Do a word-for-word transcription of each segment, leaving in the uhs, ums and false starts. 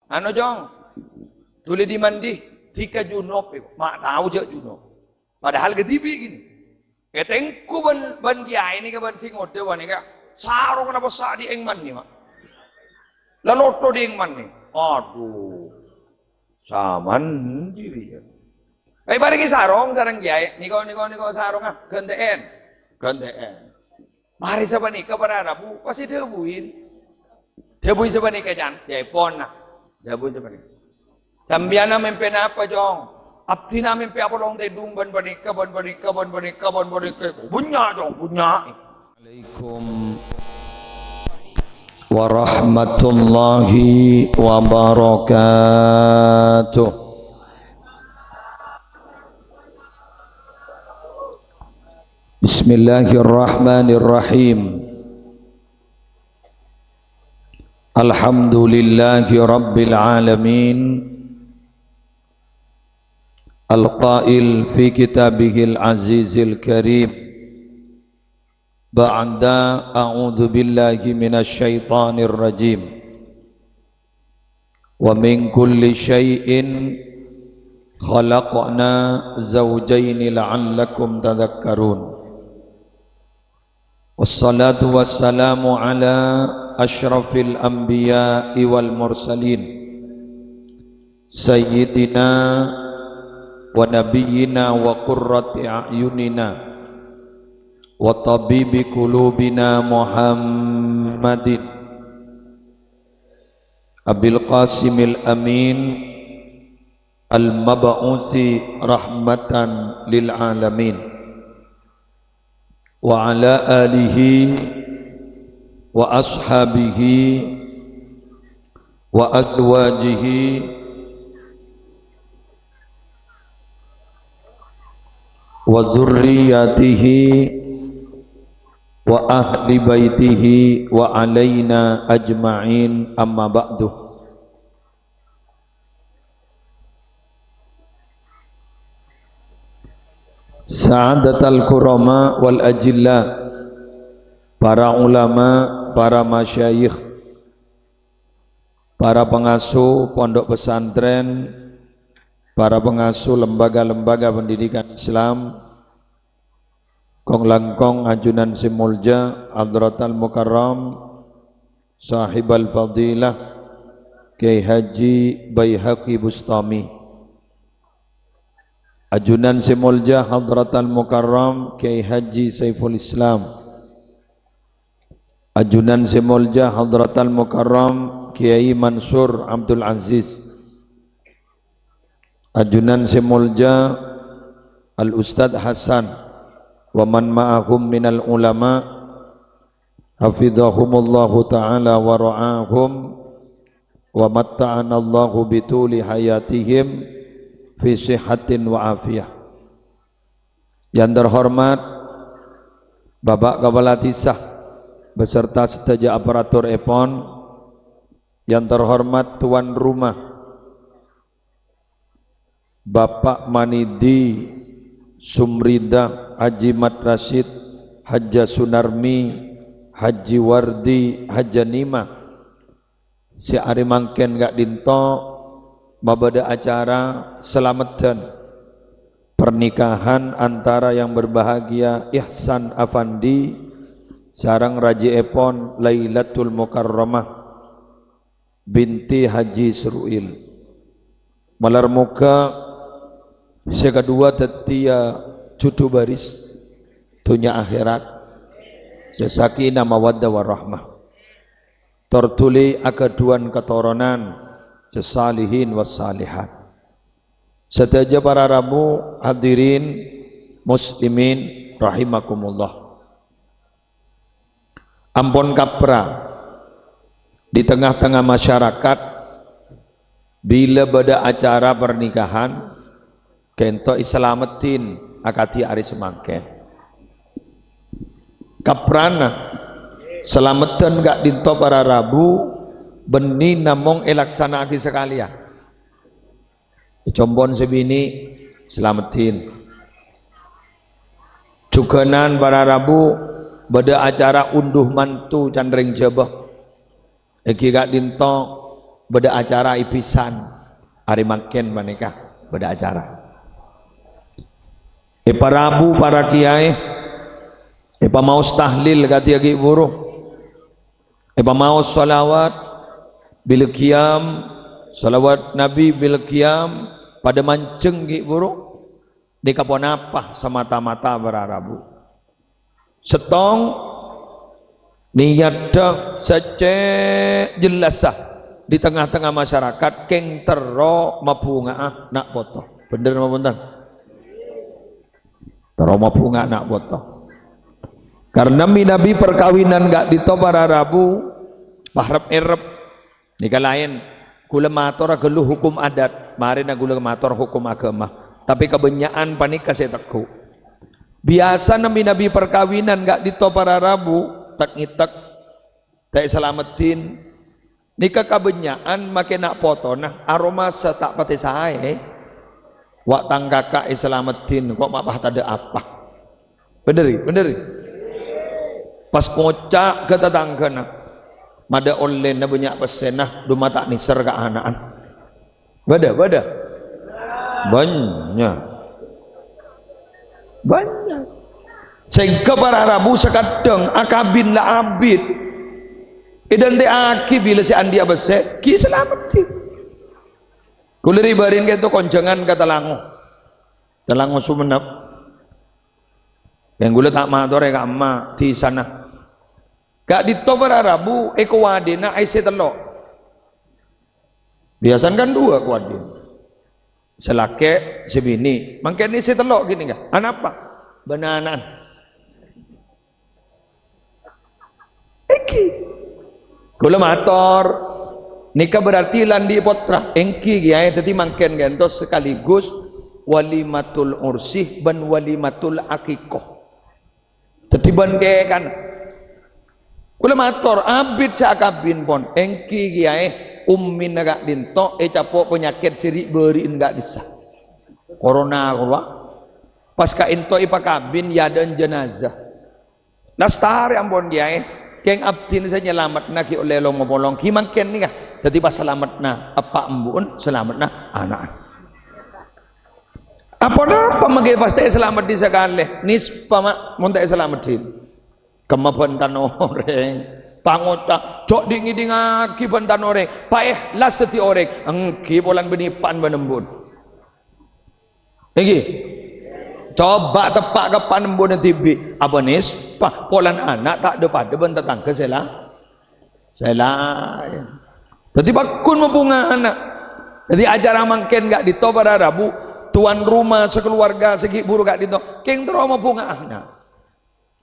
Anu, Cong, dhuli dhi-mandhi, dhika junub, ma' tao jhâ' junub. Padahal kadhibi' gini. Ètengghu bân, bân kèyaè nèka bân sè ngodâ panèka. Sarong napa sa' dhi' èngman nè, ma'. La lotto dhi' èngman nè. Adhu. Saman diri ya. Èparèngè sarong sareng kèyaè. Nèko, nèko, nèko sarongnga. Ghântè'èn. Ghântè'èn. Marè sapanèka para rabu, pas èdhâbuin. Dhâbuwi sapanèka, can, ya èpon, nah. Dhâbuwi sapanèka. Sampèyanna mèmpè napa, Cong? Abdhina mèmpè apolong tèdung bân panèka, bân panèka, bân panèka, bân panèka. Bunnya', Cong, bunnya'. Alaikum warahmatullahi wabarakatuh. Bismillahirrahmanirrahim. Alhamdulillahi rabbil alamin. Al-qail fi kitabihil azizil karim. Ba'da a'udzu billahi minasy syaithanir rajim. Wa min kulli syai'in khalaqna zawjaini la'allakum tadzakkarun. Wassalatu wassalamu ala asyrafil anbiya'i wal mursalin, sayyidina wa nabiyyina wa qurrati a'yunina wa tabibi qulubina Muhammadin Abil Qasimil Amin al-mab'usi rahmatan lil alamin, wa ala alihi wa ashabihi wa azwajihi wa dzurriyyatihi wa ahli baitihi wa alaina ajma'in, amma ba'du. Sa'adatal kurama wal ajilla, para ulama, para masyayikh, para pengasuh pondok pesantren, para pengasuh lembaga-lembaga pendidikan Islam, kong-langkong ajunan sè molja Hadratal Mukarram Sahibal Fadilah Kiai Haji Baihaqi Bustami, ajunan sè molja Hadratal Mukarram Kiai Haji Saiful Islam, ajunan sè molja Hadratal Mukarram Kiai Mansur Abdul Aziz, ajunan sè molja Al Ustadz Hasan, wa man ma'ahum minal ulama, hafidhahumullahu ta'ala wa ra'ahum, wa matta'anallahu bituli hayatihim fi sihhatin wa afiyah. Yang terhormat Bapak Kepala Desa beserta sadhâjâ aparatur èpon, yang terhormat tuan rumah, Bapak Manidi Sumrida, Haji Mat Rasyid, Hajjah Sunarmi, Haji Wardi, Hajjah Nima, sè arè mangkèn ka'dinto mabâdâ acara salameddhân pernikahan antara yang berbahagia Ihsan Afandi sareng rajièpon Lailatul Mukarramah binti Haji Sru'il. Malar moghâ sè kaduwâ dhâddhiyâ jhudhu bâris dhunnya akhèrat, sè sakinah mawaddah warahmah. Tor dhuli aghâdhuwân katoronan sè salihin was salihat. Sadhâjâ para rabu, hadirin muslimin rahimakumullah. Ampon kaprah di tengah-tengah masyarakat, bilâ bâdâ acara pernikahan, ghânto èsalameddhin akadhi arè samangkèn. Kaprana, salameddhân ka'dinto para rabu, bânnè namong èlaksana'aghi sakalèyan. Compo'na sè binè' salameddhin. Jhughânan para rabu bâdâ acara undhuh manto can rèng Jhâbâ. Èngghi ka'dinto Bâdâ acara è bhisan. Arè mangkèn panèka bâdâ acara. Èparabu para kiyaè, èpamaos tahlil kadhi ghi' bhuru. Èpamaos shalawat bil qiyam, shalawat Nabi bil qiyam, padâ manjeng ghi' bhuru. Nèka ponapa samata-mata para rabu? Sèttong, niyadhâ sè cè' jellassa di tengnga-tengnga masyarakat, kèng terro mabhunga'a na' poto. Bhender napa bhunten? Terro mabhunga'a na' poto. Karna manabi parkabinan ka'dinto para rabu, pahrep-errep. Nèka laèn, kaulâ matora ghâllu hukum adat, marèna kaulâ mator hukum aghâma. Tapè kabânnya'an panèka sè ètegghu'. Biyasana manabi parkabinan ka'dinto para rabu, tek-ngètek, ta' èsalameddhin. Nèka kabânnya'an makè na' potona, aromasa ta' patè saè. Wa' tang kaka' èsalameddhin, ko' ma' pas tadâ' apa. Bhender, bhender. Pas ngoca' ka tatangghâna, "Madâ ollèna bânnya' pèssèna, dâmma ta' nèser ka ana'na." Bâdâ, bâdâ. Bânnya'. Bânnya'. Sèngghâ para rabu sakaddhâng akabin la abit. Èdhântè'aghi bilâ sè andi'â pèssè, ghi' salameddhi. Kaulâ rè-bâri'na ka'dinto konjhângan ka Talango. Talango Sumenep. Yang kaulâ ta' matorè ka emma dhisana. Ka'dinto para rabu èkowadina èssè tello'. Biyasana kan duwâ' kowadina. Sè lakè', sè binè'. Mangkèn èssè tello' ghânèka. Anapa? Bân ana'na. Èngghi. Kaulâ mator, nèka berarti la andi' pottra. Èngghi, kiyaè, dhâddhi mangkèn ghântos sekaligus walimatul ursi bân walimatul aqiqah. Dhâddhi bân kèkana. Kaulâ mator, abit sè akabin pon. Èngghi, kiyaè, ummina ka'dinto ècapo' panyakèt sè rè'-bâri'na ka'dissa'. Corona, kaulâ. Pas ka'dinto èpakabin, è adâ'na jenazah. Lastarè ampon, kiyaè. Kèng abdhina sè nyalameddhâ ghi' ollè long-mapolong. Ghi' mangkèn nèka. Dhâddhi pas salameddhâ eppa' embu'na, salameddhâ ana'na. Aponapa mangkè pas ta' èsalameddhi sakalè? Nispa, ma', mon ta' èsalameddhi. Kemma bhânten orèng. Pangoca', jhâ' ding-ngèdingngaghi bhânten orèng. Paèhlas dhâddhi orèng. Èngghi polana bânnè eppa'na bân embu'na. Èngghi. Coba teppa' ka eppa'na embu'na dhibi'. Apa nispa? Polana ana' ta' dhâ-padâ bân tatangghâ sè la-, sè laèn. Dhâddhi pagghun mabhunga ana'. Dhâddhi acara mangkèn ka'dinto para rabu, tuan rumah sakaluwarga sè ghi' bhuru ka'dinto, kèng terro mabhunga ana'.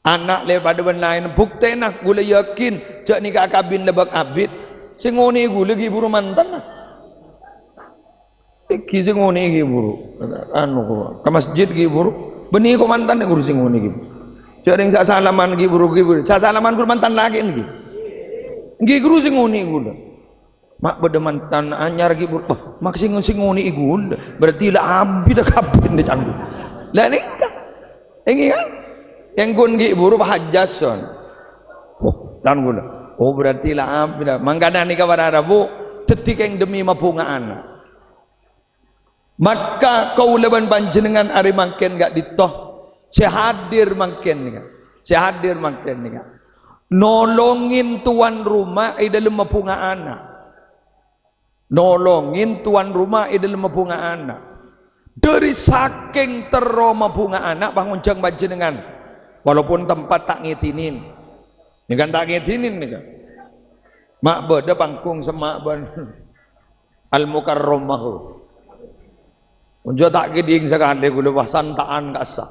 Ana' lè padâ bân laèn, buktèna kaulâ yakin jhâ' nèka akabin la bâk abit. Sè ngonè'è kaulâ ghi' bhuru mantanna. Èngghi sè ngonè'è ghi' bhuru. Anu, ka masjid ghi' bhuru. Bânnè ko' mantanna ghi' bhuru sè ngonè'è ghi' bhuru. Jhâ' rèng sasalaman ghi' bhuru, ghi' bhuru. Sasalaman ghi' bhuru mantan lakè' nèka. Èngghi ghi' bhuru sè ngonè'è kaulâ. Ma' bâdâ mantan anyar ghi' bhuru. Wah, mak sing, sing ngonè'è kaulâ. Berarti la abit akabin dâ' canggu. La nèka. Èngghi kan? Ènggun ghi' bhuru pahajjhâs, son. Oh, tan kaulâ. Oh, berarti la abit. Mangkana nèka para rabu, dhâddhi kèng demi mabhunga ana'. Maka kaulâ bân panjhennengngan arè mangkèn ka'dinto, sè hadir mangkèn nèka, sè hadir mangkèn nèka, nolongin tuan rumah è dâlem mabhunga ana'. Nolongin tuan rumah è dâlem mabhunga ana'. Dhâri sakèng terro mabhunga ana', pangonjhâng panjhennengngan, walaupun tempat ta' ngèdinin. Nèka ta' ngèdinin nèka. Ma' bâdâ panggung semma' bân Al-Mukarramah. Onjhâ ta' kèdhing sakalè kaulâ, wah, santa'an kassa'.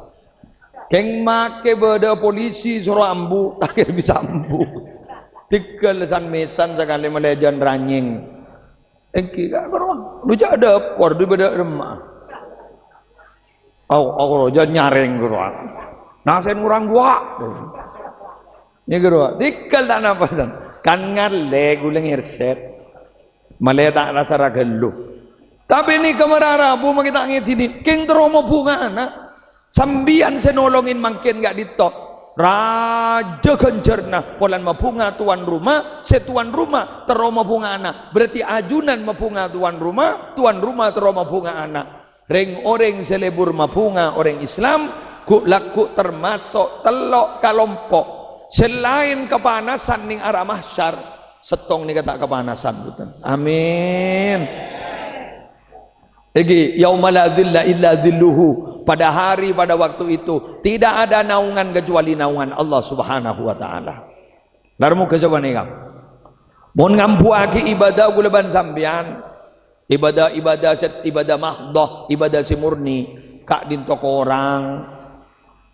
Kèng makè bâdâ polisi soro ambu, ta' kèra bisa ambu. Tèghâl san-mèsan sakalè malèjân ranyèng. Èngghi, ka' karo. Lu jhâ' dâpor, dhi bâdâ remma. Au, au, roja nyarèng, ghuru. Nasèn ngurang duwâ'. Nèka, ghuru. Tèghâl ta' napa, tan. Kan ngalè ghulâ ngèrsèt. Malè ta' rassa ra ghâllu. Tapè nèka mara rabu makè ta' ngèdini. Kèng terro mabhungana. Sampèyan sè nolongin mangkèn ka'dinto. Rajâ ghânjhârna polana mabhunga towan roma, sè towan roma terro mabhunga ana'. Berarti ajunan mabhunga towan roma, towan roma terro mabhunga ana'. Rèng-orèng sè lebur mabhunga orèng Islam ghu'-lagghu' tamaso' tello' kalompo'. Sè laèn kapanasan neng ara' mahsyar, sèttong nèka ta' kapanasan, bhunten. Amin. Èngghi, "Yauma la dzilla illa dzilluhu." Pada hari, pada waktu itu, tidak ada naungan kecuali naungan Allah Subhanahu wa Ta'ala. Lar moghâ sapanèka. Mon ngambuwâghi ibadah kaulâ bân sampèyan, ibadah-ibadah sè, ibadah mahdhah, ibadah sè murni, ka'dinto korang.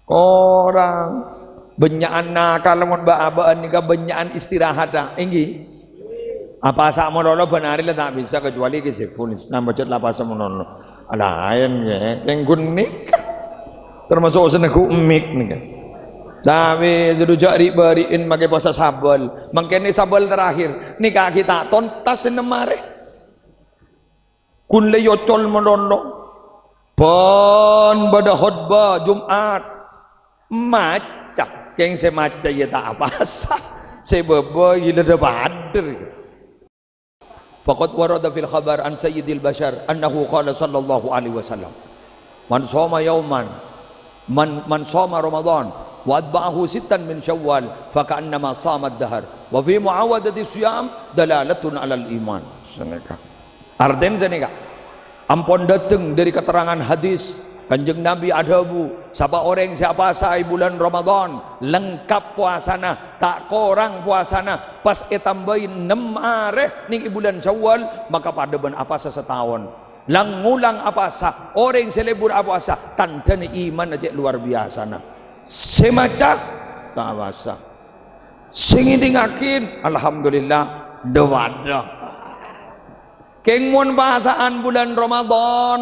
Korang. Bânnya'an nakal mon bâ'-abâ'ân nèka bânnya'an istirahat, ta'? Èngghi. Apasa malolo bân arè la ta' bisa, kecuali Ki Saiful Islam, pajhât la apasa malolo. Laèn, ya. Kèng ghun nèka. Termasuk sè neggu' mik nèka. Tapè dudu jhâ' ri'-bâri'in makè poso sabâl. Mangkèn sabâl terakhir. Nèka ghi' ta' tontas ennem arè. Ghun la èocol malolo. Bân bâdâ khotbah Jumat. Maca. Kèng sè maca iyâ ta' apasa. Sè bâbâ iyâ la dâ-padâ. Faqad warada fil khabar an sayyidil bashar annahu qala sallallahu alaihi wasallam, "Man shoma yauman, man, man shoma Ramadan wa atba'ahu sittan min Syawal, fa ka'annama shamad dahar." Wa fi muawadati siyam dalalatun alal iman. Sanèka. Artèna sanèka. Ampon dâteng dâri keterangan hadis, Kanjeng Nabi adhâbu, "Sapa orèng sè apasa è bulân Ramadan, lengkap powasana, ta' korang powasana, pas ètambâi ennem arè neng è bulân Syawal, maka padâ bân apasa sataon." Lang-ngolang apasa, orèng sè lebur apowasa, tandhâna imanna cè' lowar biyasana. Sè maca, ta' apasa. Sè ngèdingngaghi, alhamdulillah, dâ-padâ. Kèng mon pasa'an bulân Ramadan,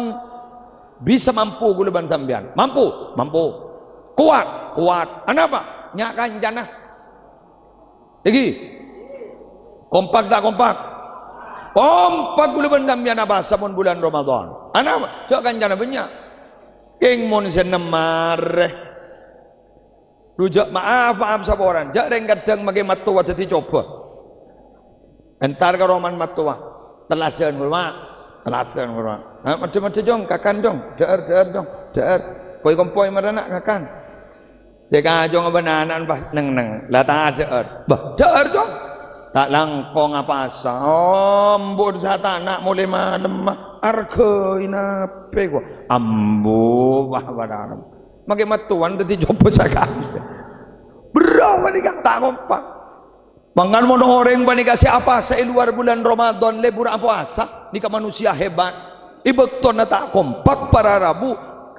bisa mampu kaulâ bân sampèyan. Mampu, mampu. Kowat, kowat. Anapa? Nya' kancana. Èngghi. Kompak ta' kompak? Kompak kaulâ bân sampèyan apasa mon bulân Ramadan. Anapa? Jhâ' kancana bânnya'. Kèng mon sè ennem arè. Dhu jhâ' maaf, maaf saporana. Jhâ' rèng kadhâng makè mattowa dhâddhi cobâ. Entar ka romana mattowa. Tellasân, ghuru, Ma'. Tellasân, ghuru, Ma'. Ha, maddhu-maddhu, Jong. Kakan, Jong. Dhâ'âr, dhâ'âr, Jong. Dhâ'âr. Poi-kompoi marèna, kakan. Sè kajong bân ana'na pas neng-neng. La ta' dhâ'âr. Bâh, dhâ'âr, Jong. Ta' langkong apasa. Ambu, satana' molè malem, Ma'. Arghâi napè, ko. Ambu, wah, wah, Makè mattowa dhâddhi cobâ sakalè. Berrâ' panèka ta' kompak. Mangkana mon orèng panèka sè apasa è lowar bulân Ramadan, lebur apowasa, nèka manusia hebat. È bâktona ta' kompak para rabu,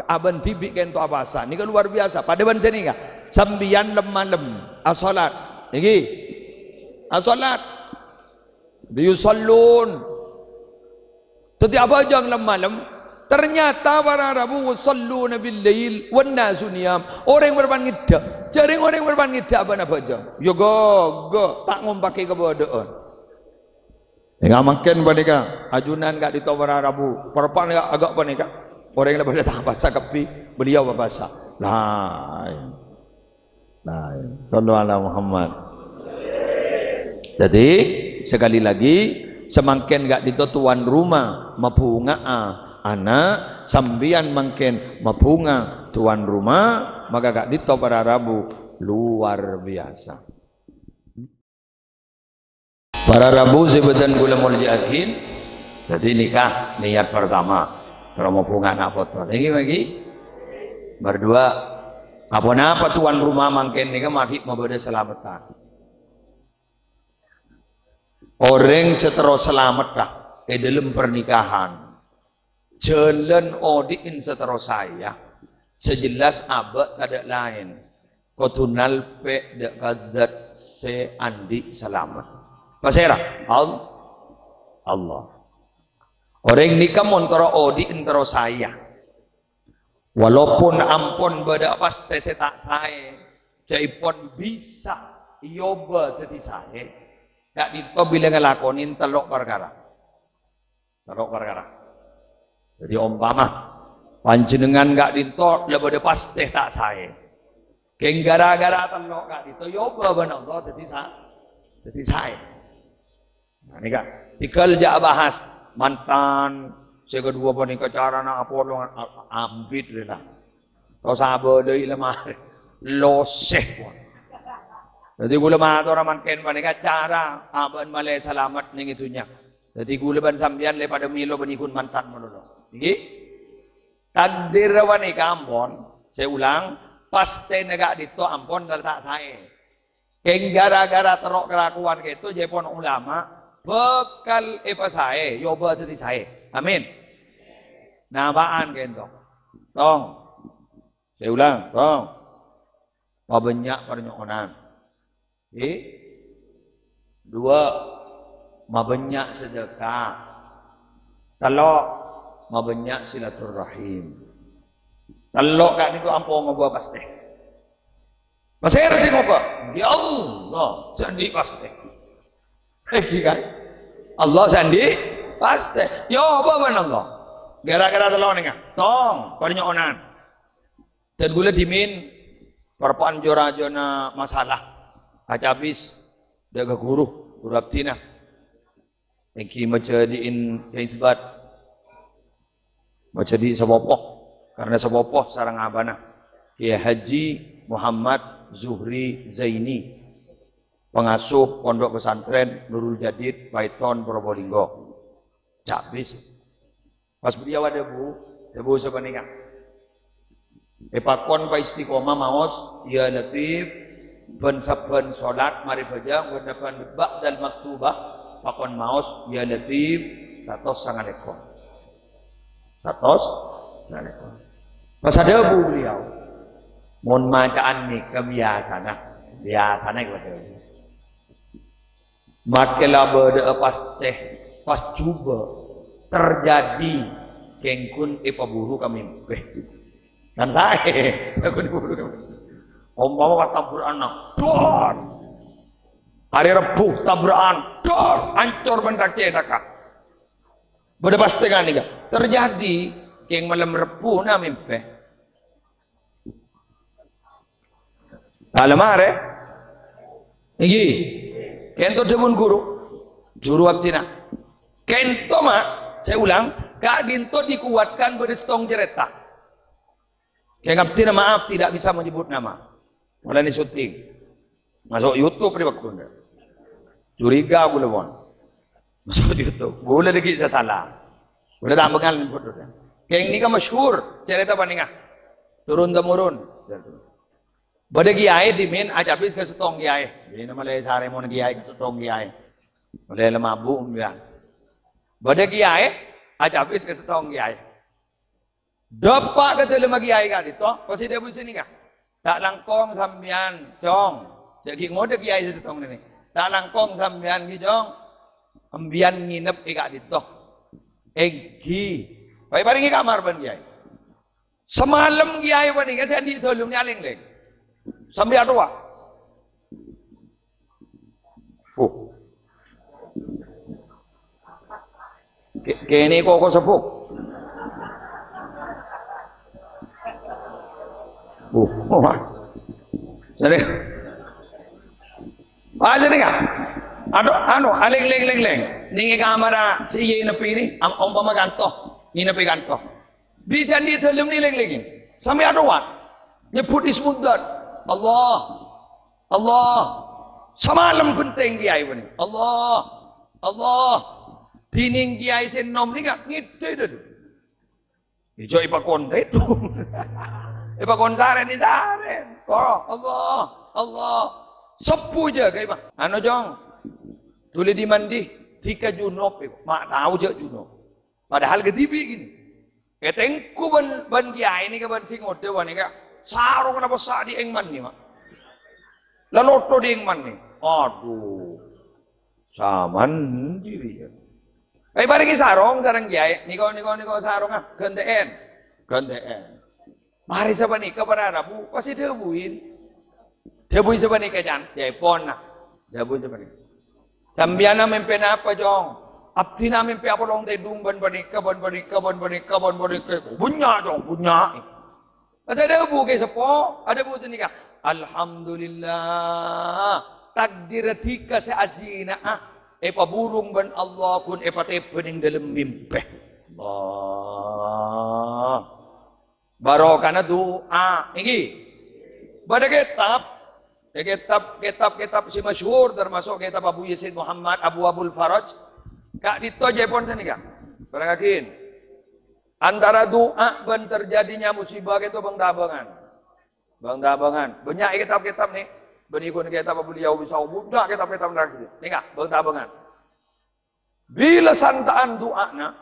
abâ' dhibi' kènto apasa. Nèka luar biasa. Padâ bân sanèka. Sampèyan lem-malem asholat. Èngghi. Asholat. Yusallun. Dhâddhi abhâjâng lem-malem. Ternyata para rabu yusalluna bil lail wan nasu niyam. Orèng bârâmpan ngèddhâ. Jhârèng orèng bârâmpan ngèddhâ abâ'na abhâjâng. Ya ghâghâ, ta' ngompakè kabâdâ'ân. Ènga' mangkèn panèka, ajunan ka'dinto para rabu. Parpan ya aga' panèka. Orèng la bâdâ ta' apasa kabbhi, beliau apasa. Laèn. Nah, shallu ala Muhammad. Jadi, sekali lagi, samangkèn ka'dinto tuan rumah mabhunga'a ana', sampèyan mangkèn mabhunga tuan rumah, maka ka'dinto para rabu luar biasa. Para rabu sè bâdhân kaulâ molja'aghi, dhâddhi nèka niat pertama, terro mabhunga ana' poto. Nèka bâgi. Berdua, apa-napa tuan rumah mangkèn nèka maghi mabâdâ salameddhân. Orèng sè terro salameddhâ è dâlem pernikahan, jhâlân odi'in sè terro saè, sè jelas abâ' tadâ' laèn. Kodhu nalpè' dâ' ka Dzat sè andi' salamet. Pasèra? Al-, Allah. Orèng nèka mon terro odi'in terro saè. Walaupun ampon bâdâ pastè sè ta' saè, ca'èpon bisa èobâ dhâddhi saè. Ka'dinto bilâ ngalakonè tello' parkara. Tello' parkara. Dhâddhi, ompama panjhennengngan ka'dinto la bâdâ pastè ta' saè. Kèng ghârâ-ghârâ tello' ka'dinto èobâ bân Allah dhâddhi sa-, dhâddhi saè. Nah, nèka, tèngghâl jhâ' bahas mantan sè kaduwâ panèka carana apolong a-, ambit rèna. Tos abâlâi lèma arè. Losè, pon. Dhâddhi kaulâ mator mangkèn panèka cara abâ'na malè salamet nèng è dhunnya. Dhâddhi kaulâ bân sampèyan lè padâ mèlo bânnè ghun mantan malolo. Ènggi? Takdir panèka ampon, sè ulang, pastèna ka'dinto ampon ta' saè. Kèng ghârâ-ghârâ terro kalakowan ka'dinto, jhâ' pon ulama bhâkal èpasaè, èobâ dhâddhi saè. Amin. Napa'an ka'dinto? Tong. Sè ulang, tong. Pabânnya' parnyo'onan. È? Duwâ', mabânnya' sedekah. Tello', mabânnya' silaturrahim. Tello' ka'dinto ampon ngobâ pastè. Pasèra sè ngobâ? Ya Allah, sè andi' pastè. Ènggi kan? Allah sè andi' pastè. Èobâ bân Allah. Ghârâ-ghârâ tello' nèka. Tong, parnyo'onan. Dân kaulâ dhimèn parpa'an jhâ-rajâna masalah. Acabis dâ' ka ghuru, ghuru abdhina. Ènggi majhâdi'in Kèyaè Isbat. Majhâdi' sapopo, karna sapopo sareng abana. Kèyaè Haji Muhammad Zuhri Zaini, pangasuh Pondok Pesantren Nurul Jadid, Paiton, Probolinggo. Cabis. Pas beliau adhâbu, dhâbu sapanèka. Èpakon paistiqomah maos, "Ya Latif," bân sabbhân solat marè bâjâ, bân ba'dal maktubah, pakon maos, "Ya Latif," satos sanga lèkor. Satos sanga lèkor. Pas adhâbu beliau, "Mon maca'an nèka biyasana, biyasana kèya." Makè la bâdâ'â pastè, pas jhubâ' terjadi kèng ghun èpaburu ka mèmpè. Kan saè, kèng ghun èpaburu ka mèmpè. Ompama pas tabra'an, dor! Arè Rebbhu tabra'an, dor! Ancor bân racènaka. Bâdâ pastè ghânèka. Terjadi kèng malem Rebbhuna mèmpè. Talemma arè? Ènggi. Kènto dhâbuna ghuru. Juru abdhina. Kènto, ma', sè ulang, ka'dinto dikuatkan bâdâ sèttong carèta. Kèng abdhina maaf tidak bisa menyebut nama. Polana syuting. Maso' YouTube rè bâktona. Curiga kaulâ, pon. Maso' YouTube. Kaulâ lagi sasala. Kaulâ ta' bângal. Kèng nèka masyhur, carèta panèka. Turun-temurun. Bâdâ kèyaè dhimèn acabis ka sèttong kèyaè. Dhimèn malè sarè mon kèyaè ka sèttong kèyaè. Malè la mabu' sampèyan. Bâdâ kèyaè acabis ka sèttong kèyaè. Dâpa' ka dâlemma kèyaè ka'dinto, pas èdhâbu sè nèka. Ta' langkong sampèyan, Cong. Jhâ' ghi' ngodâ kèyaè sè sèttong nèka. Ta' langkong sampèyan ghi, Cong. Sampèyan ngènep è ka'dinto. Ènggi. Pas èparèngè kamar bân kèyaè. Samalem kèyaè panèka sè andi' dâlemma alèng-lèng. Sampè' atowa. Oh. Kè-, kènè' koko sepuh. Oh, oh, ah. Jadi, ah, jadi nggak? Aduh, anu, alèng-lèng-lèng-lèng. Nèng è kamar sè iyâ nèpènè, am-, ompama kanto, ngènep è kanto. Bisa di dâlem nèng lèng-lèngè. Sampè' atowa. Nyebbhut ismudzat. Allah. Allah. Samalem bhenteng kèyaè panèka. Allah. Allah. Dhinèng kèyaè sè nom nèka ngèdhâ dâlem. Ijo èpakon tèdung. Èpakon sarèn, sarèn. Oh, Allah. Allah. Sepuh jâ, kaè, Pak. Anu, Jong. Dhuli di mandi. Dhika junub, ma' tao jâ' junub. Padahal kadhibi' gini. Ètengghu bân, bân kèyaè nèka bân sè ngodâ panèka. Sarongnga pas sa' dièng mandi, ma'. La lotto dièng mandi. Adhu. Saman diri ya. Èparèngè sarong sareng kèyaè. Nèko, nèko, nèko sarongnga. Ghântè'èn. Ghântè'èn. Marè sapanèka para rabu, pas èdhâbuin. Dhâbuè sapanèka, can. Yâ, èpon, nah. Dhâbuè sapanèka. Sampèyanna mèmpè napa, Cong? Abdhina mèmpè apolong tèdung bân panèka, bân panèka, bân panèka, bân panèka. Bânnya', Cong, bânnya'. Pas adhâbu ka seppo, adhâbu sanèka. Alhamdulillah. Takdir dhika sè ajhina'a èpaburung bân Allah ghun èpatèbâ neng dâlem mimpè. Allah. Barokana du'a. Èngghi. Bâdâ kètab. È kètab, kètab-kètab sè masyhur, tamaso' kètab Abu Yazid Muhammad, Abu Abul Faraj. Ka'dinto jâèpon sanèka. Parèngaghi. Antara du'a bân terjadinya musibah itu bâng-tabângan. Bâng-tabângan. Bânnya' è kètab-kètab nè. Bânnè ghun kètab Abu Liyawi Sawu, bânnya' kètab-kètab nèka. Nèka, bâng-tabângan. Bilâ santa'an du'ana,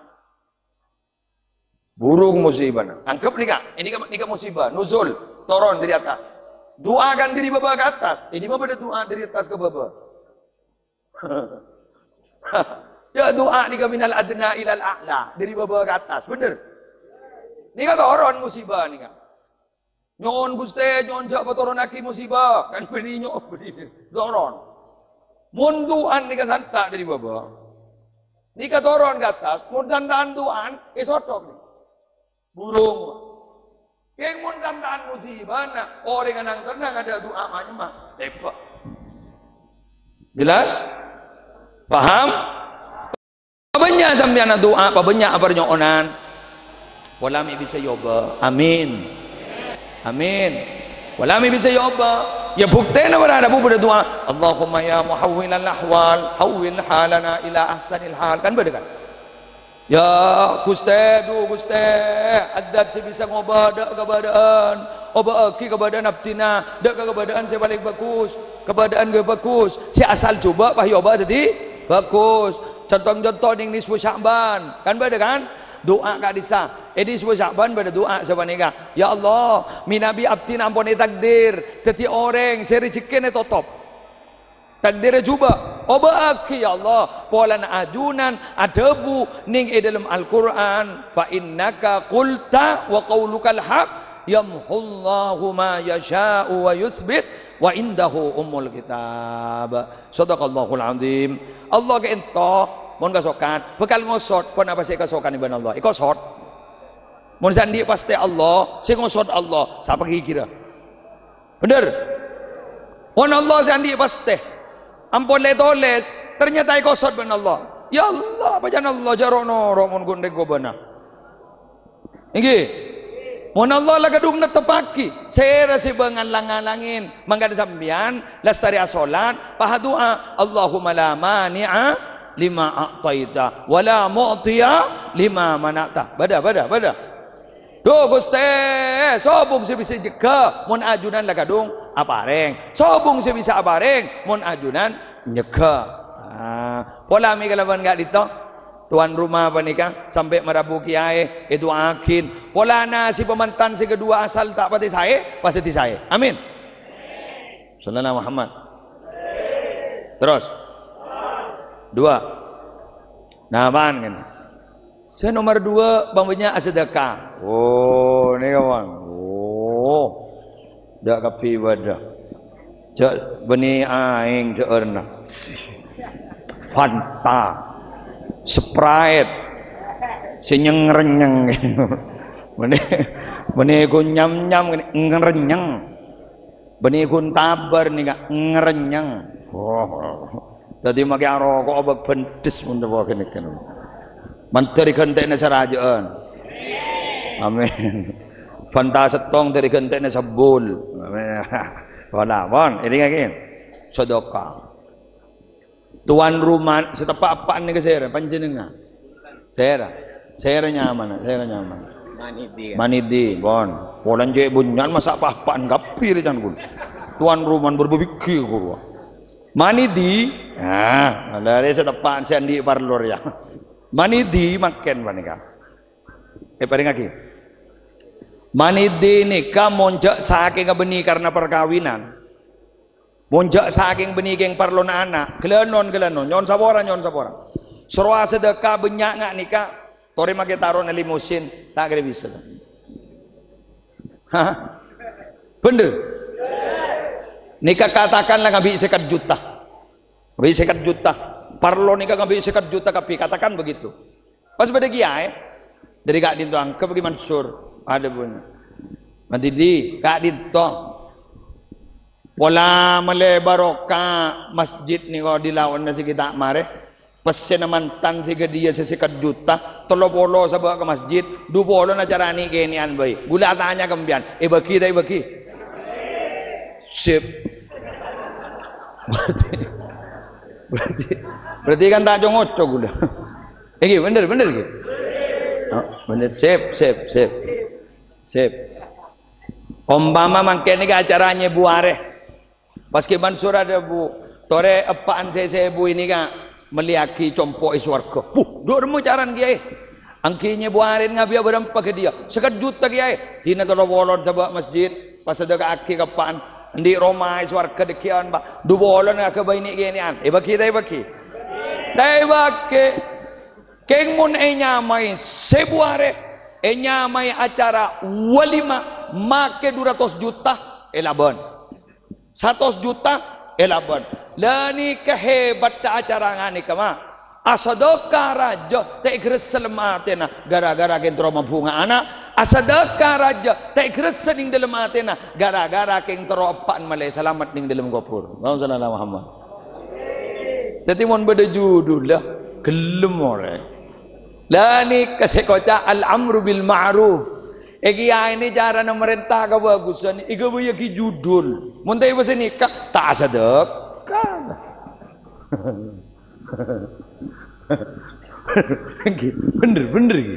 burung musibana. Anggep nèka, ini ke, ini ke musibah, nuzul, toron dâri attas. Du'a kan dâri bâbâ ka attas. Ini mah bâdâ du'a dâri attas ka bâbâ. Ya, du'a nèka minal adna ilal a'la, dâri bâbâ ka attas, bhender. Nèka toron musibah nèka. Nyo'on, Ghustè, nyo'on jhâ' patoronnaghi musibah. Kan bânnè nyo'on, bânnè toron. Mon du'an nèka santa' dâri bâbâ. Nèka toron ka attas, mon santa'an du'an, èsothok nèka. Burung. Kèng mon santa'an musibana, orèng nang-tennang adâ' du'a manyemma, tèbâ. Jelas? Paham? Pabânnya' sampèyan adu'a, pabânnya' aparnyo'onan. Pola mè' bisa èobâ. Amin. Amin. Pola mè' bisa èobâ. Ya, buktèna para rabu bâdâ du'a. "Allahumma ya muhawwilal ahwal, hawwil halana ila ahsanil hal." Kan bâdâ, kan? Ya, Ghustè, dhu, Ghustè, addat sè bisa ngobâ dâ' kabâdâ'ân. Obâ'aghi kabâdâ'ân abdhina dâ' ka kabâdâ'ân sè palèng bhâghus. Kabâdâ'ân ghâbây bhâghus. Sè asal jhubâ' pas èobâ dhâddhi bhâghus. Conto-conto neng nisfu Sya'ban. Kan bâdâ, kan? Du'a ka'dissa'. È nisfu Sya'ban bâdâ du'a sapanèka. "Ya Allah, mènabi abdhina ampon ètakdir dhâddhi orèng sè rejhekkèna ètotop. Takdirra jhubâ'. Obâ'aghi, ya Allah, polana ajunan adhâbu neng è dâlem Al-Qur'an, 'Fa innaka qulta wa qaulukal haq, yamhullahu ma yasha'u wa yutsbit, wa indahu ummul kitab.'" Shadaqallahul azim. Allah ka'dinto, mon kasokan, bhâkal ngosot ponapa sè èkasokanè bân Allah. Èkosot. Mon sè andi' pastè Allah, sè ngosot Allah, sapa ghi-ghira? Bhender? Mon Allah sè andi' pastè, ampon lè-tolès, ternyata èkosot bân Allah. Ya Allah, bâjâna Allah jhâ' ro'-noro' mon ghun rèng kobâna. Èngghi. Mon Allah la kadhung netteppaghi, sèra sè bângal lang-ngalangèn? Mangkana sampèyan lastarè asolat, pas adu'a, "Allahumma la mani'a lima a'taita, wa la mu'tiya lima mana'ta." Bâdâ, bâdâ, bâdâ. Dhu, Ghustè, sobung sè bisa nyegghâ, mon ajunan la kadhung aparèng. Sobung sè bisa aparèng, mon ajunan nyegghâ. Ah, pola mè' kalabân ka'dinto. Tuan rumah panèka sampè' marabu kèyaè, èdu'aaghin. Polana sè pamantan sè kaduwâ asal ta' patè saè, pas dhâddhi saè. Amin. Sallallahu Muhammad. Terros. Dua. Nah, apaan kan? Sè nomer dua, pabânnya' asadâka. Oh, nèka, Bang. Oh. Dâ' kabbhi bâdâ. Jhâ' bânnè aèng dhâ'ârna. Fanta. Sprite. Sè nyeng-renyeng. Bânnè, bânnè ghun nyam-nyam ngènè, ngerenyeng. Bânnè ghun tabâr nèka ngerenyeng. Oh. Dhâddhi makè aroko' obâ bhendhes mon tèpo ghânèka. Mandhâr èghântè'na sarajâ'ân. Amin. Fanta sèttong dhâri ghântè'na sabbul. Amin. Wala, pon, èdingngaghi. Sadâka. Tuan rumah sè teppa'-eppa'an nèka sèra, panjhennengngan. Sèra. Sèra nyamana, sèra nyamana. Manidi, kan? Manidi, pon. Polana cè' bânnya'an masa' pa-eppa'an kabbhi rè can ghun. Tuan rumah berbagi guru. Manidi. Nah, dhâri sè teppa' sè andi' parlo rèya. Manidi mangkèn panèka. Èparèngngaghi. Manidi nèka mon jhâ' sakènga bânnè karna parkabinan. Mon jhâ' sakèng bânnè kèng parlona ana', ghâlânon, ghâlânon, nyo'on sapora, nyo'on sapora. Soro asadâka bânnya' nga' nèka, torè makè tarona limosin, ta' kèra bisa. Hah? Bhender? Nèka katakanlah ngabi' sèket juta. Ngabi' sèket juta. Parlo nèka ngabi' sèket juta kabbhi, katakan begitu. Pas bâdâ kèyaè, dhâri ka'dinto angghep ghi Mansur. Adhâbu, Manidi, ka'dinto. Pola malè barokah masjid nèko di laonna sè ghi' ta' marè. Pèssèna mantan sè ghâdhiyâ sè sèket juta, tello polo sabâ' ka masjid, du polona acara nè'-kènè'an bhâi. Ghulâ atanya ka sampèyan, èbâghi ta' èbâghi? Sip. Berarti, berarti, berarti kan ta' co-ngoco ghulâ. Iki bhender, bhender iki. Oh, bhender, sip, sip, sip. Sip. Ompama mangkèn nèka acara nyèbu arè. Pas Kè Mansur adhâbu, "Torè eppa'en sè sèbu ini, Ka', mellèyaghi compo' è sowarghâ." "Buh, dhu' remma carana, Kèyaè?" "Èngghi nyèbu arè ngabiyâ bârâmpa ghâdhiyâ?" "Sèket juta, Kèyaè." "Dina tello polona sabâ' masjid, pasadhâkaaghi ka eppa'en." "Andi' roma è sowarghâ dhâgghiyân, Pa'?" "Du polona aghâbây nè'-kènè'an." "Èbâghi ta' èbâghi?" "Ta' èbâghi." Kèng mon ènyamaè sèbu arè, ènyamaè acara walima, makè du ratos juta, èlabân. Satos juta èlabân. La nèka hebatta acara ghânèka, Ma'. Asadhâka rajâ ta' èghâressa lem atèna ghârâ-ghârâ kèng terro mabhunga ana'. Asadhâka rajâ ta' èghâressa nèng dâlem atèna ghârâ-ghârâ kèng terro eppa'en malè salamet nèng dâlem kobhur. Allahumma shalli ala Muhammad. Dhâddhi mon bâdâ judhulla, ghellem orèng. La nèka sè èkoca' al-amru bil ma'ruf. È kèyaè nè carana marènta kabhâghusân, èghâbâyyâghi judhul. Mon ta' èpasè nèka, ta' asadhâka. Ghi, bhender, bhender ghi.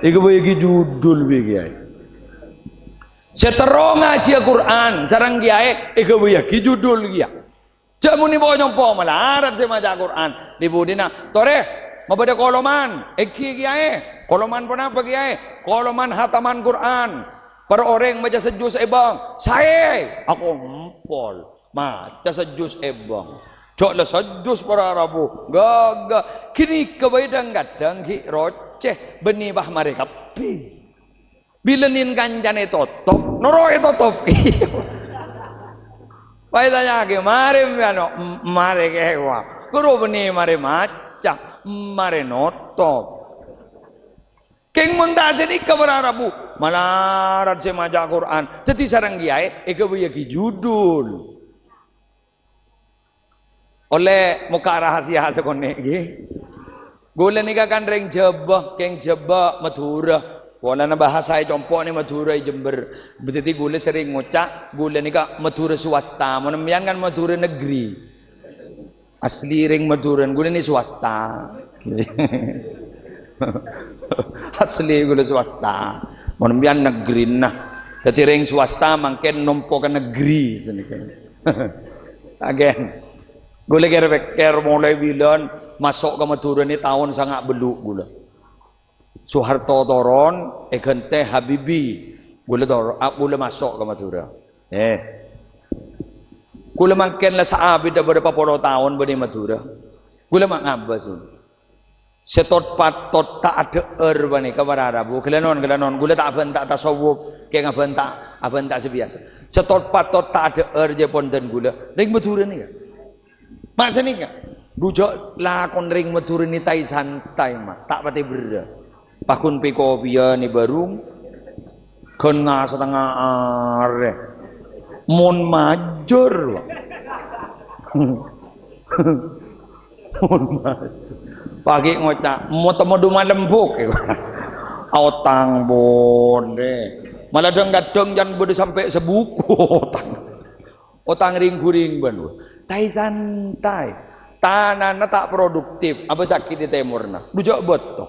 Èghâbâyyâghi judhul bi' kèyaè. Sè terro ngajhiyâ Qur'an sareng kèyaè èghâbâyyâghi judhul kèya. Jhâ' mon è po-nyompo malarat sè maca Qur'an. Di budina, "Torè, mabâdâ koloman." "Èngghi, Kèyaè." "Koloman ponapa, Kèyaè?" "Koloman hataman Qur'an." "Para orèng maca sajjus èbâng." "Saè." Akompol. Maca sajjus èbâng. Jhâ' la sajjus para rabu. Ghâghâ. Ghânèka bhâi dhâng-kadhâng ghi' rocè. Bânnè pas marè kabbhi. Bilâ nèng kancana ètotop, noro' ètotop. Pas ètanya'aghi, "Marè, mbiyan, no?" "M-, marè, Kè, wa." Ghuru bânnè marè maca, marè notop. Kèng mon ta' sanèka para rabu, malarat sè maca Qur'an. Dhâddhi sareng kèyaè èghâbâyyâghi judhul. Ollè mokka' rahasia sakonè', ghi. Ghulâ nèka kan rèng Jhâbâ, kèng Jhâbâ Madhurâ. Polana bahasa è compo' nè Madhurâ è Jember. Dhâddhi ghulâ serrèng ngoca', ghulâ nèka Madhurâ swasta. Mon sampèyan kan Madhurâ negeri. Asli rèng Madhurâ, ghulâ nè swasta. Asli ghulâ swasta. Mon sampèyan negerina. Dhâddhi rèng swasta mangkèn nompo ka negeri sanèka. Agen. Ghulâ kèr-pèkkèr molaè bilân maso' ka Madhurâ nè taon sanga' bellu' ghulâ. Soeharto toron, èghântè Habibie. Ghulâ tor-, a, ghulâ maso' ka Madhurâ. Eh. Ghulâ mangkèn la saabidhâ bârâmpa polo taon bâdâ è Madhurâ. Ghulâ ma' ngabâs. Sè tot-patot ta' adhâ'âr panèka para rabu. Ghâlânon, ghâlânon. Ghulâ ta' abhânta tasawuf, kèng abhânta, abhânta sè biyasa. Sè tot-patot ta' adhâ'âr jhâ' pon dân ghulâ. Rèng Madhurâ nèka. Ma' sanèka. Dhu jhâ' lakon rèng Madhurâ nè tai-santai, ma'. Ta' patè berrâ'. Paghun pè-kopèyan è bârung. Ghân nga-, satengnga arè. Mon majâr, Pak. Mon majâr. Paghi' ngoca', "Mo-, temo du malem, Buk." Otang, pon, deh. Malah dhâng-kadhâng can bâdâ sampè' sabuku otang. Otang rèng-ghurèng bân. Tai-santai. Tanana ta' produktif. Abâ' sakè' è tèmorna. Dhu jhâ' bâto.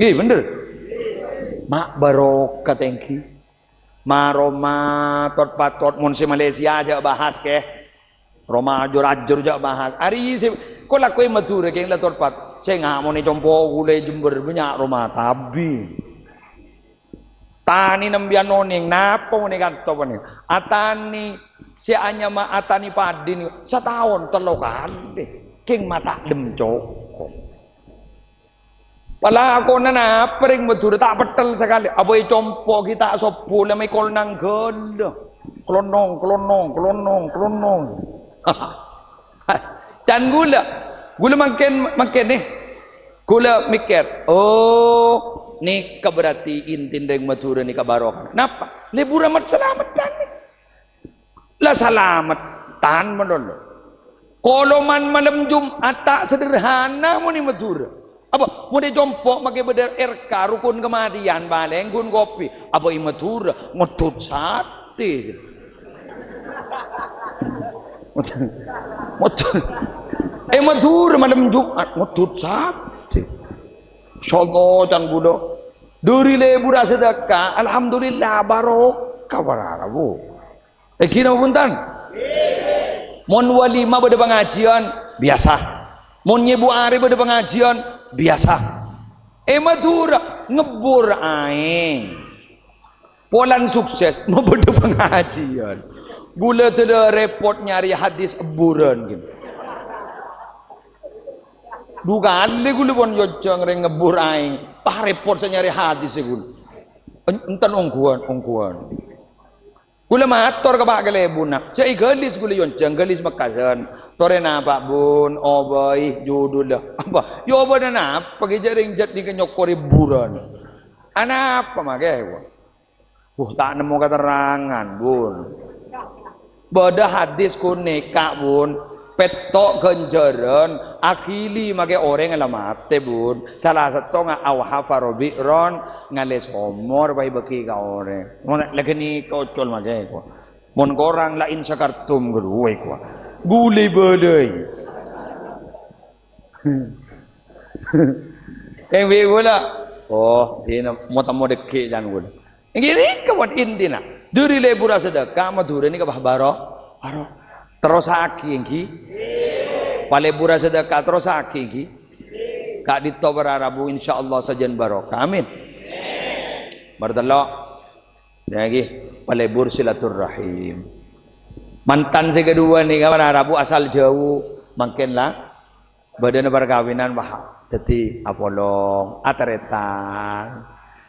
Ngghi, bhender. Ma' barokah tèngghi. Ma' roma tot-patot mon sè Malaysia jhâ' bahas, kè. Roma ajur-ajur jhâ' bahas. Arè sè ko-, lakoè Madhurâ kèng la tot-patot. Sènga' mon è compo' ghulâ è Jember bânnya' roma tabi. Tanè nembiyân onèng, napa onèng kanto panèka? Atanè sè anyama atanè padhi nèko sataon tello kalè. Kèng ma' ta' dem cokop. Palakona napa rèng Madhurâ ta' pettel sakalè. Apa è compo' ghi' ta' sobbhu la mèkol nang ghâllu. Klonong, klonong, klonong, klonong. Can ghulâ, ghulâ mangkèn, mangkèn nè. Ghulâ mèkkèr, "Oh, nèka berarti intin rèng Madhurâ nèka barokah." Napa? Lebur amat salamet can nè. salamet, tan malolo. Koloman malem Jum'at ta' sederhana mon è Madhurâ. Apa? Mon è compo' make bâdâ R K, rukun kematian, palèng ghun kopi. Apa è Madhurâ? Ngodut satè. Ngodut. È Madhurâ malem Jum'at, ngodut satè. Masyaallah, can kaulâ. Dhâri lebur asadhâka, alhamdulillah, barokah para rabu. Èngghi napa bhunten? Mon walimah bâdâ pangajiân, biyasa. Mon nyèbu arè bâdâ pangajiân, biyasa. È Madhurâ, ngebbur aèng. Polana sukses, mabâdâ pangajiân. Kaulâ dâlâ repot nyarè hadis ebburân, gini. Du kalè kaulâ pon nyonjhâng rèng ngebbur aèng. Pas repot sè nyarè hadis è kaulâ. En-, enten ongghuwân, ongghuwân. Kaulâ mator ka Pa' Kalèbunna, "Jhâ' èghâlis kaulâ nyonjhâng, ghâlis Mekkasân." "Torè napa, Bun?" "Obâi judul." "Apa?" "Ya obâi napa, ghi' jhâ' rèng jhât nèka nyokorè ebburân." "Anapa make, Bun?" "Wuh, ta' nemmo katerrangan, Bun." Bâdâ hadis ghânèka, Bun. Pètto' ghânjhârân, aghili make orèng la matè, Bun. Sala sèttonga au hafara bi'ron, ngalè somor, pas èbâghi ka orèng. Mon la ghânèka ocol make, ko. Mon korang la in syakartum ghâruwa, ko. Ghuli bâlâi. Èngghi kaulâ. Oh, dina mo-, temmo dâgghi' can kaulâ. Èngghi nèka mon intina. Dhâri lebur asadhâka, Madhurâ nèka bâ-, baro-, baro-, terrossaghi, èngghi. Palebur asadhâka, terrossaghi, èngghi. Ka'dinto para rabu, insyaallah sajân barokah. Amin. Martello'. Nèka, palebur silaturrahim. Mantan sè kaduwâ nèka para rabu asal jhâu, mangkèn la bâdâna parkabinan, wah, dhâddhi apolong, atarètan.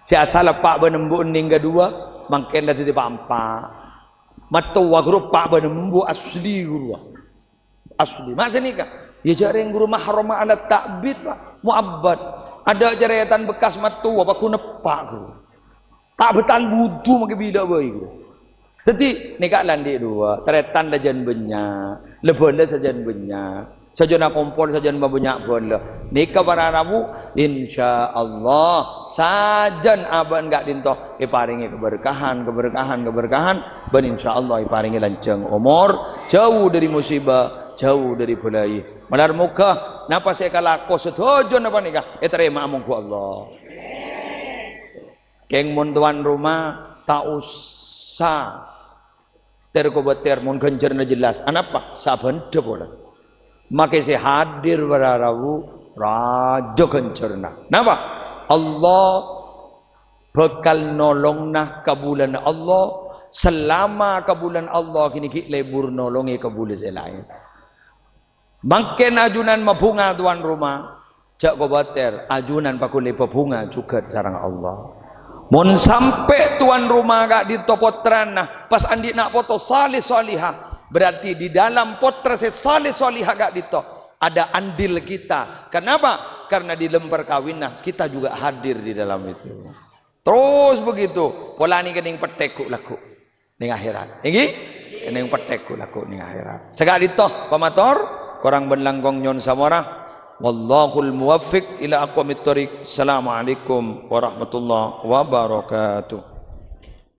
Sè asal eppa' bân embu' nèng kaduwâ, mangkèn la dhâddhi pa'-empa'. Mattowa ghuru eppa' bân embu' asli ghuru. Asli. Ma' sanèka, ya jhâ' rèng ghuru mahram ala ta'bid, Pa'. Mu'abbad. Adâ' carètan bekkas mattowa, paggun eppa' ghuru. Ta' bhâtal wudu make bilâ bhâi, ghuru. Dhâddhi, nèka la andi' duwâ', tarètan la jân bânnya', la bhâlâ sajân bânnya', sajân akompol sajân bânnya' bhâlâ. Nèka para rabu, insyaallah, sajân abâ'na ka'dinto èparèngè kaberkahan, kaberkahan, kaberkahan, bân insyaallah èparèngè lanjhâng omor, jhâu dhâri musibâ, jhâu dhâri bâlâi. Malar moghâ napa sè èkalako sadhâjâna panèka ètarèma'a mongghu Allah. Kèng mon towan roma, ta' osa ter-kobâter mon ghânjhârânna jelas. Anapa? Sabhândhâ polè. Make sè hadir para rabu, rajâ ghânjhârânna. Napa? Allah bhâkal nolongana kabulâna Allah, salama kabulâna Allah ghini ghi' lebur nolongè kabulâ sè laèn. Mangkèn ajunan mabhunga towan roma, jhâ' kobâter, ajunan paggun èpabhunga jhughân sareng Allah. Mon sampè' towan roma ka'dinto pottrana pas andi' na' poto saleh salehah, berarti di dalam pottra sè saleh salehah ka'dinto ada andil kita. Kenapa? Karena di dalam perkawinan kita juga hadir di dalam itu. Terus begitu, polana kènèng pettè ghu'-lagghu'. Neng akhèrat. Èngghi? Neng pettè ghu'-lagghu' neng akhèrat. Saka'dinto, pamator, korang bân langkong nyo'on samora. Wallahul muwaffiq ila aqwamit thoriq. Assalamualaikum warahmatullahi wabarakatuh.